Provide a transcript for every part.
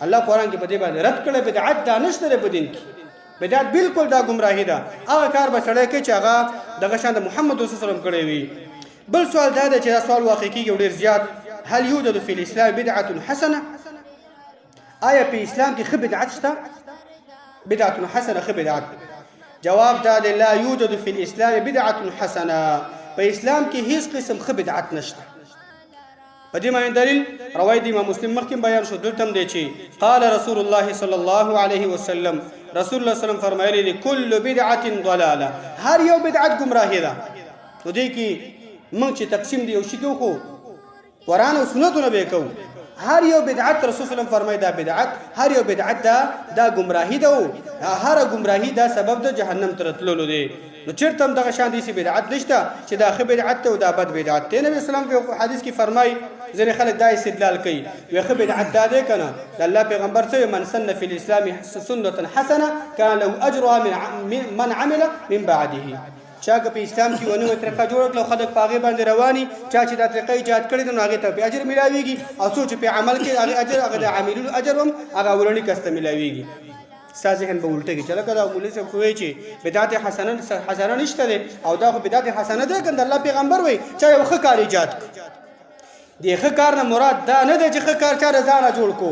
الله قرآن کې په دې باندې رد کړی، بدعت دا نشته په دین کې. بدعت بالکل دا گمراهي ده، هغه کار به سړی کوي چې هغه دغه شان د محمد رسول الله کړی وي. بل سوال دا دی چې دا سوال واقع کیږي ډیر زیات، هل یوجد فی الاسلام بدعه حسنه؟ آیا په اسلام کې ښه بدعت شته؟ بدعه حسنه، ښه بدعت. جواب دا دی، لا یوجد فی الاسلام بدعه حسنه، په اسلام کې هیڅ قسم ښه بدعت نشته. په دې باندې دلیل روایت امام مسلم مخکې بیان شو، دلته هم دی چې قال رسول الله صلی الله علیه وسلم، رسول الله صلی الله علیه وسلم فرمایلی دی، کل بدعه ضلاله، هر یو بدعت گمراهی ده. نو دې کې موږ چې تقسیم دی یو شي کې خو قرآن او سنتونه به کوو. هر یو بدعت رسول الله فرمایي دا بدعت، هر یو بدعت دا گمراهی ده، او هر گمراهی دا سبب د جهنم تر تللو دی. نو چیرته هم دغه شان داسې بدعت نشته چې دا ښه بدعت دی او دا بد بدعت دی. نبی اسلام په حدیث کې فرمایي، ځینې خلک دا استدلال کوي، وی ښه بدعت دا دی که نه، د الله پیغمبر څه وایي؟ من سن فی الاسلام سنة حسنه کان له اجرها من من عمل من بعده. چا که په اسلام کې یوه نوې طریقه جوړه کړه او خلک په هغې باندې رواني، چا چې دا طریقه ایجاد کړې ده نو هغې ته پرې اجر میلاویږي، او څوک چې پرې عمل کوي هغې اجر، هغه د عاملینو اجر هم هغه اولني کس ته میلاویږي. ستا ذهن به الټه کړي چې لکه دا مولوي صاحب خو وایي چې بدعت حسنه حسنه نشته دی، او دا خو بدعت حسنه دی که د الله پیغمبر وایي چا یو ښه کار ایجاد کړ. د ښه کار نه مراد دا نه دی چې ښه کار چا د ځانه جوړ کو،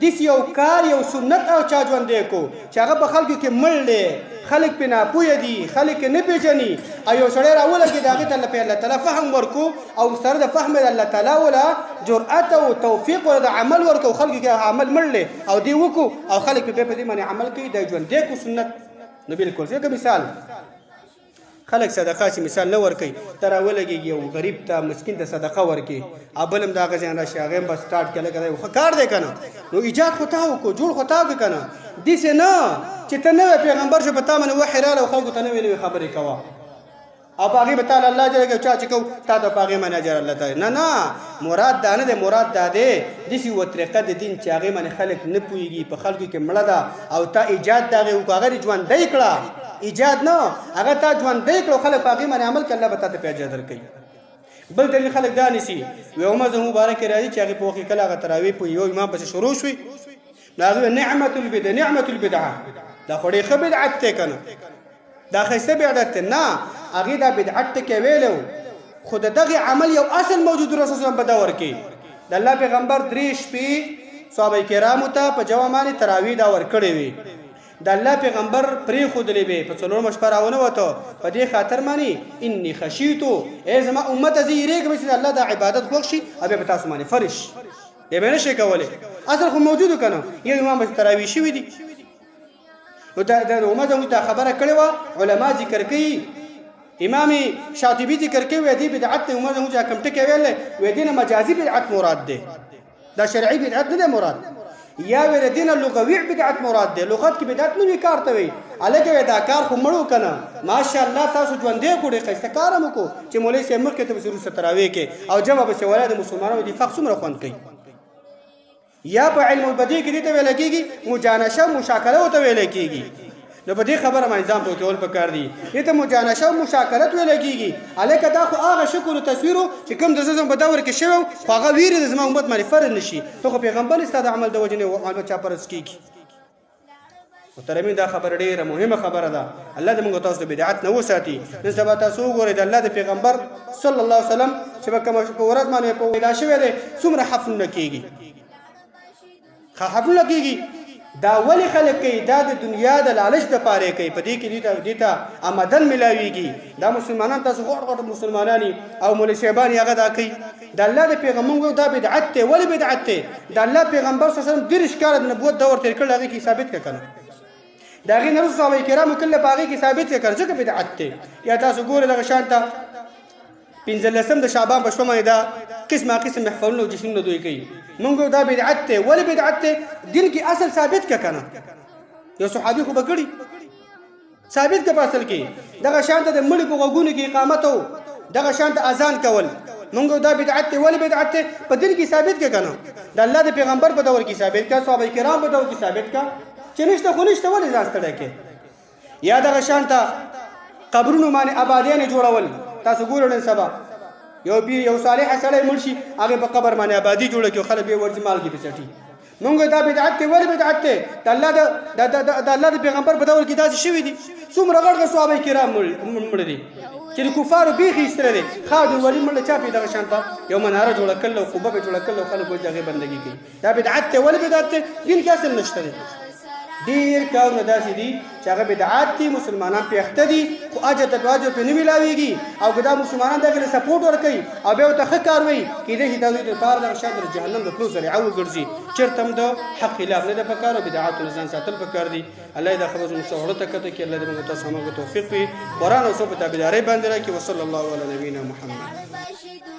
داسې یو کار یو سنت او چا ژوندی کو چې هغه په خلکو کې مړ دی، خلک پې ناپوهه دي، خلک یې نه پېژني، او یو سړی راولګي د هغې ته الله الله تعالی فهم ورکو، او سره د فهم د الله تعالی ولا جرأت او توفیق ولا د عمل ورکو، خلکو کې عمل مړ دی او دی وکړو او خلک پې په دې باندې عمل کوي، د ژوندی کو سنت. نو بالکل ځکه مثال خلک صدقه چې مثال نه ورکوي، ته راولګېږي یو غریب ته مسکین ته صدقه ورکړي، او بل هم د هغه ځای راشي هغه هم به سټارټ کړي، لکه دا یو ښه کار دی که نه، نو ایجاد خو تا وکړو، جوړ خو تا وکړو که نه، داسې نه چې ته نوی پیغمبر شو په تا باندې وحې راغله او خلکو ته نوې نوې خبرې کوه او په هغې به تا له الله اجر کوي، چا چې کو تا ته په هغې باندې اجر الله تعالی. نه نه، مراد دا نه دی، مراد دا دی داسې یوه طریقه د دین چې هغې باندې خلک نه پوهېږي، په خلکو کې مړه ده، او تا ایجاد د هغې وکړو، هغه دې ژوندی کړه، ایجاد نه، هغه تا ژوندی کړو، خلک په هغې باندې عمل کوي، الله به تا ته پرې اجر درکوي. بل دلیل خلک دا نیسي، وی عمر زموږ مبارک راځي چې هغې په وخت کې کله هغه تراویح په یو امام پسې شروع شوې، نو هغه نعمت البدعه، نعمت البدعه، دا خو ډېر ښه بدعت دی که نه، دا ښایسته بدعت دی. نه، هغې دا بدعت ټکی ویلی و، خو د دغه عمل یو اصل موجود رسول الله په دور کې د الله پیغمبر درې شپې صحابه کرامو ته په جواب باندې تراویح دا ورکړې وي، د الله پیغمبر پرې ښودلې وې، په څلورمه شپه راونه وته، په دې خاطر باندې انی خشیتو، ای زما امته زه یېرېږم چې د الله دا عبادت خوښ شي او بیا په تاسو باندې فرض شي، بیا به نه شئ کولی. اصل خو موجود که نه، یو امام به تراویح شوي دي. نو دا د عمر زموږ دا خبره کړې وه، علما ذکر کوي، امام شاطبي ذکر کوي، وایي دې بدعت ته عمر زموږ کوم ټکی ویلی، وایي دې نه مجازي بدعت مراد دی، دا شرعي بدعت نه دی مراد، یا ویل دې نه لغوي بدعت مراد دی، لغت کې بدعت نه وي کار ته وي، هلکه وایي دا کار خو مړ که نه، ماشاءالله تاسو ژوندی کړو، ډېر ښایسته کار هم وکړو چې مولوي صاحب مخکې ته پسې وروسته تراویح کې او جمع پسې ولاړ، د مسلمانانو اتفاق څومره خوند کوي. یا په علم البدیع کې دې ته ویل کېږي مجانشه مشاکله ورته ویل کېږي. نو په دې خبره باندې ځان پوه کول پکار دي، دې ته مجانشه او مشاکلت ویل کېږي. هلکه دا خو هغه شکل او تصویر چې کوم د زم په دور کې شوی، خو هغه ویرې د زما امت باندې فرض نشي، ته خو پیغمبر ستا د عمل د وجې نه عمل چا فرض کېږي. محترمین دا خبره ډیره مهمه خبره ده، الله دې موږ تاسو د بدعت نه وساتي. نن سبا تاسو وګورئ د الله د پیغمبر صلی الله علیه وسلم چې په کومه په ورځ باندې په پیدا شوی دی څومره حفلونه کیږي، حفلونه کیږي. دا ولی خلک کوي؟ دا د دنیا د لالچ د پاره کوي، په دې کې دې ته آمدن ملاویږي. دا مسلمانان تاسو غوړ غوړ مسلمانان او مولوي صاحبان هغه دا کوي. د الله د پیغمبر دا بدعت دی. ولی بدعت دی؟ د الله پیغمبر صلی الله علیه وسلم 30 کاله د نبوت دور تیر کړل، هغه کې ثابت کړه، د هغې نه وروسته صحابه کرامو کله په هغې کې ثابت کړه، ځکه بدعت دی. یا تاسو ګورئ دغه شان ته 15 د شعبان په شپه باندې دا قسمه قسم محفلونه او جشنونه دوی کوي، مونږ دا بدعت دی. ولې بدعت دی؟ دین کې اصل ثابت که کنه، یو صحابي خو به کړي ثابت که په اصل کې. دغه شان ته د مړي په غوږونو کې اقامت او دغه شان ته اذان کول، مونږ دا بدعت دی. ولې بدعت دی؟ په دین کې ثابت که کنه، د الله د پیغمبر په دور کې ثابت که، صحابه کرام په دور کې ثابت که، چې نشته خو نشته، ولې ځان ستړی کې؟ یا دغه شان ته قبرونو باندې آبادیانې جوړول، تاسو ګورئ نن سبا یو پیر یو صالح سړی مړ شي، هغه په قبر باندې آبادي جوړه کړي، خلک به ورځي مالګې پې څټي. مونږ دا بدعت دی، ولې بدعت دی؟ د الله د د الله د پیغمبر په دور کې داسې شوي دي. څومره غټ غټ صحابه کرام مړه دي چې د کفارو بیخي ایستلی دی. خالد ولید مړ، چا پې دغه شان ته یو مناره جوړه کړله او قبه پې جوړه کړله او خلک اوس د هغې بندګي کوي. دا بدعت دی، ولې بدعت دی؟ دین کې اصل نشته دی. ډیر کارونه داسې دي چې هغه بدعات دي، مسلمانان پې اخته دي، خو اجر ته اجر پې نه ملاویږي. او که دا مسلمانان دغې له سپورټ ورکوي او بیا ورته ښه کار وایي، کېدای شي دا دوی دپاره دغه شان د جهنم د تلو ذریعه وګرځي. چېرته هم د حق خلاف نه ده پکار او بدعاتو نه ځان ساتل پکار دي. الله دې دا خبره زموږ سره ته کته کې، الله دې موږ تاسو هم توفیق وي قرآن او سو په تابعدارۍ باندې راکړي. وصلی الله علی نبینا محمد.